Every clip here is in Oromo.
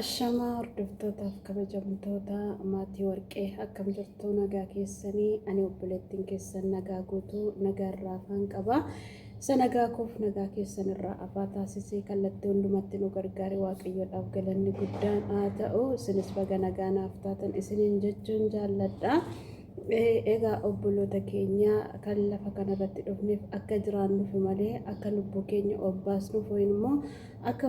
Ashamaa hordoftootaaf kabajamtoota maatii warqee akkam jirtu nagaa keessanii ani obboleettiin keessan nagaa guutuu nagaa irraa afaan qaba. Isa nagaa koof nagaa keessan irraa afaa taasisee kallattii hundumatti nu gargaare waaqayyoodhaaf galanni guddaan haa ta'u. Isinis baga nagaa naaf taatan isiniin jechuun jaalladha. Egaa obboloota keenya kan lafa kanarratti dhufneef akka jiraannuuf malee akka lubbuu keenya obbaasnuuf yookiin immoo akka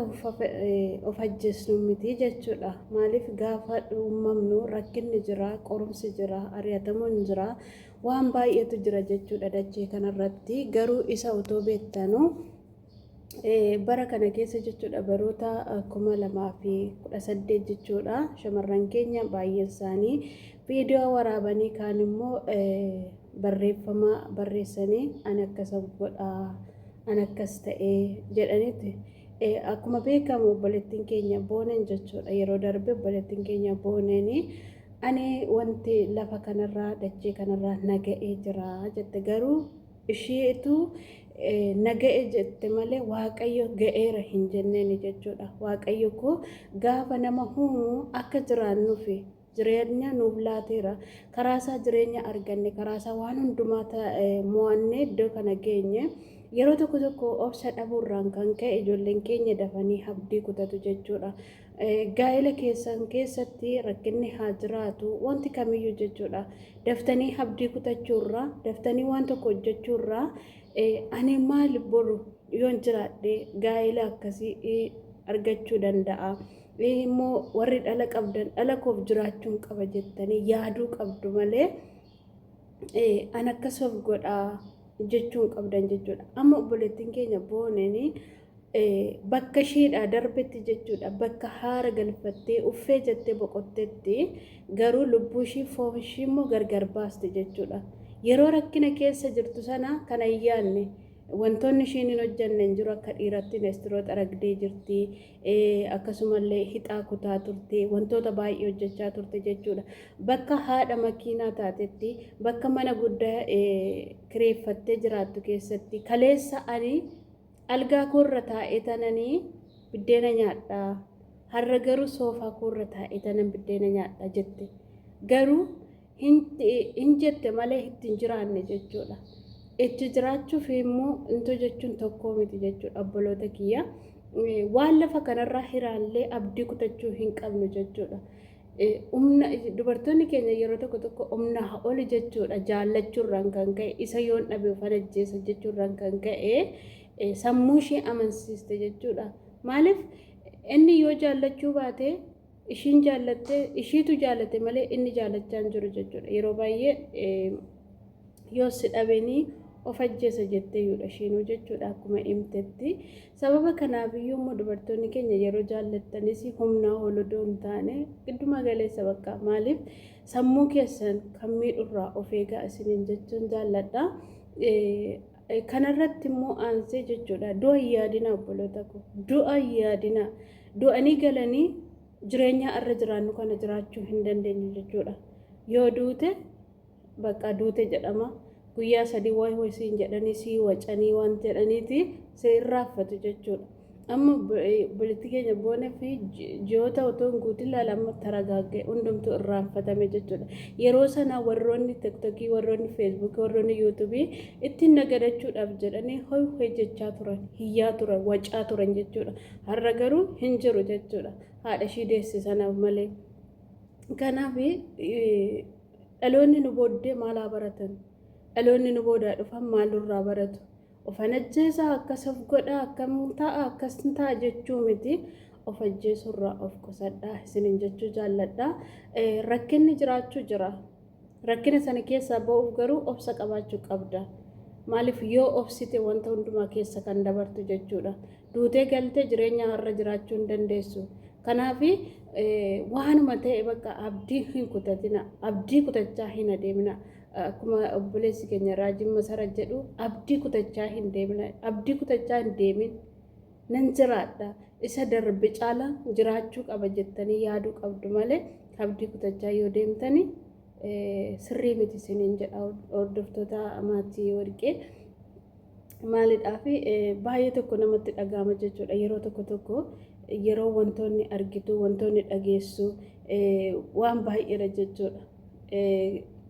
of ajjeesnu miti jechuudha. Maaliif gaafa uumamnu rakkinni jira, qorumsi jira, ari'atamuun jira, waan baay'eetu jira jechuudha dachee kanarratti. Garuu isa otoo beektanu bara kana keessa jechuudha baroota 2018 jechuudha shamarran keenya baay'een isaanii viidiyoo waraabanii kaan immoo barreeffama barreessanii ani akkas godhaa an akkas ta'ee jedhanitti akkuma beekamu obboleettiin keenya booneen jechuudha yeroo darbe obboleettiin keenya booneen ani wanti lafa kanarraa dachee kanarraa naga'ee jira jette garuu isheetu naga'e jette malee waaqayyo ga'eera hin jenneeni jechuudha waaqayyo koo gaafa nama uumu akka jiraannuufi Jireenya nuuf laateera. Karaa isaa jireenya arganne, karaa isaa waan hundumaa mo'annee iddoo kana geenye. Yeroo tokko tokko obsa dhabuurraan kan ka'e ijoolleen keenya dafanii abdii kutatu jechuudha. Gaa'ela keessan keessatti rakkinni haa jiraatu wanti kamiyyuu jechuudha. Daftanii abdii kutachuurraa, daftanii waan tokko hojjechuurraa ani maal boru yoon jiraadhe gaa'ela akkasii argachuu danda'a. Immoo warri dhala qabdan dhala koof jiraachuun qaba jettanii yaaduu qabdu malee an akkas of godhaa jechuun qabdan jechuudha. Amma obboleettiin keenya booneen bakka isheedhaa darbetti jechuudha bakka haara galfattee uffee jettee boqottetti garuu lubbuu ishii foon ishii immoo gargar baaste jechuudha. Yeroo rakkina keessa jirtu sana kana hin yaadne wantoonni ishiin hin hojjenne hin jiru akka dhiiratti neestiroo xaragdee jirti. Akkasumallee hixaa kutaa turte wantoota baay'ee hojjechaa turte jechuudha. Bakka haadha makiinaa taatetti bakka mana guddaa kireeffattee jiraattu keessatti kaleessa ani algaa koorra taa'ee tananii biddeena nyaadha. Har'a garuu soofaa koorra taa'ee tanan biddeena nyaadha jette. Garuu hin jette malee itti hin jiraanne jechuudha. Itti jiraachuuf immoo intoo jechuun tokkoo miti jechuudha obboloota kiyya. Waan lafa kanarraa hiraallee abdii kutachuu hin qabnu jechuudha. Humna dubartoonni keenya yeroo tokko tokko humna oli jechuudha jaallachuurraan kan ka'e isa yoon dhabe of ajjeesa jechuurraan kan ka'e sammuu ishee amansiiste jechuudha. Maaliif inni yoo jaallachuu baate ishiin jaallatte ishiitu jaallate malee inni jaallachaa hin jiru jechuudha. Yeroo baay'ee yoo si dhabeenii of ajjeesa jetteeyyuudha ishiinuu jechuudha akkuma himtetti. Sababa kanaaf iyyuu immoo dubartoonni keenya yeroo jaallattanis humnaa ol odoo hin taane gidduma galeessa bakka maaliif sammuu keessan kan miidhurraa of eegaa isiniin jechuun jaalladha. Kanarratti immoo aansee jechuudha du'a hin yaadinaa obboloota koo du'a hin yaadinaa. Du'anii galanii jireenya irra jiraannu kana jiraachuu hin dandeenyu jechuudha. Yoo duute bakka duute jedhama. Guyyaa sadii wayi wayi siin jedhanii sii wacanii waan jedhaniiti si irraanfatu jechuudha. Amma obboleettii keenya boonee fi ji'oota otoo hin guutin laala amma taragaagge hundumtuu irraanfatame jechuudha. Yeroo sana warroonni tiktokii, warroonni feesbuukii, warroonni yuutuubii ittiin nagadachuudhaaf jedhanii hoy hoy jechaa turan, hiyyaa turan, wacaa turan jechuudha. Har'a garuu hin jiru jechuudha. Haadha ishii deesse sanaaf malee. Kanaaf dhaloonni nu booddee maal haa baratan? Dhaloonni nu boodaa dhufan maal nurraa baratu? Ofan ajjeesaa akkas of godhaa akkam ta'a akkas ta'a jechuu miti. Of ajjeesurraa of qusadhaa isinin jechuu jaalladha. Rakkinni jiraachuu jira. Rakkina sana keessaa ba'uuf garuu obsa qabaachuu qabda. Maaliif yoo obsite wanta hundumaa keessa kan dabartu jechuudha. Duutee galtee jireenya har'a jiraachuu hin dandeessu. Kanaaf waanuma ta'e bakka abdii hin kutatina. Abdii kutachaa hin adeemina. Akkuma obboleessi keenya Raajiin Masarat jedhu abdii kutachaa hin deemina. Abdii kutachaa hin deemin. Nan jiraadha. Isa darbe caala jiraachuu qaba jettanii yaaduu qabdu malee abdii kutachaa yoo deemtani sirrii miti isiniin jedha hordoftoota maatii warqee. Maalidhaaf baay'ee tokko namatti dhaga'ama jechuudha yeroo tokko tokko Yeroo wantoonni argitu, wantoonni dhageessu waan baay'eedha jechuudha.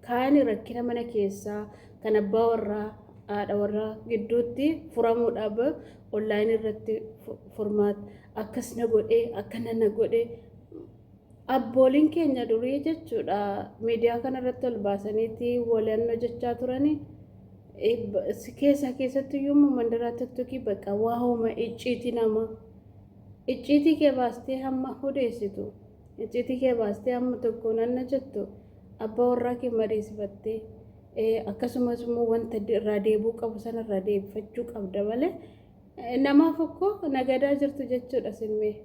Kaan rakkina mana keessaa kan abbaa warraa haadha warraa gidduutti furamuudhaaf onlaayinii irratti furmaata akkas na godhee, akkana na godhee. Abbooliin keenya durii jechuudha miidiyaa kana irratti ol baasaniiti walannoo jechaa turanii. Keessaa keessatti iyyuu immoo mandaraa tiktokii bakka waa hooma icciitii nama icciitii kee baastee hamma odeessitu, icciitii kee baastee hamma tokko nanna jettu, abbaa warraa kee mariisifattee, akkasumas immoo wanta irraa deebi'uu qabu sana irraa deebifachuu qabda malee namaaf okkoo nagadaa jirtu jechuudha. Sinmee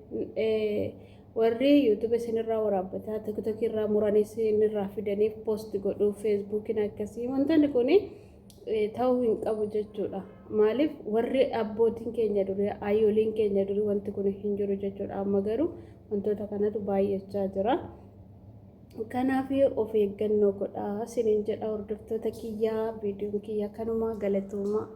warri YouTube isinirraa waraabbataa, TikTokii irraa muranii isinirraa fidaniif post godhuu, Facebookiin akkasii, wantoonni kun ta'uu hin qabu jechuudha. Maaliif, warri abbootiin keenya durii, ayyoliin keenya durii wanti kun hin jiru jechuudha. Amma garuu wantoota kanatu baay'achaa jira. Kanaaf of eeggannoo godhaa isiniin jedha, hordoftoota kiyyaa. Viidiyoon kiyya kanuma, galatooma.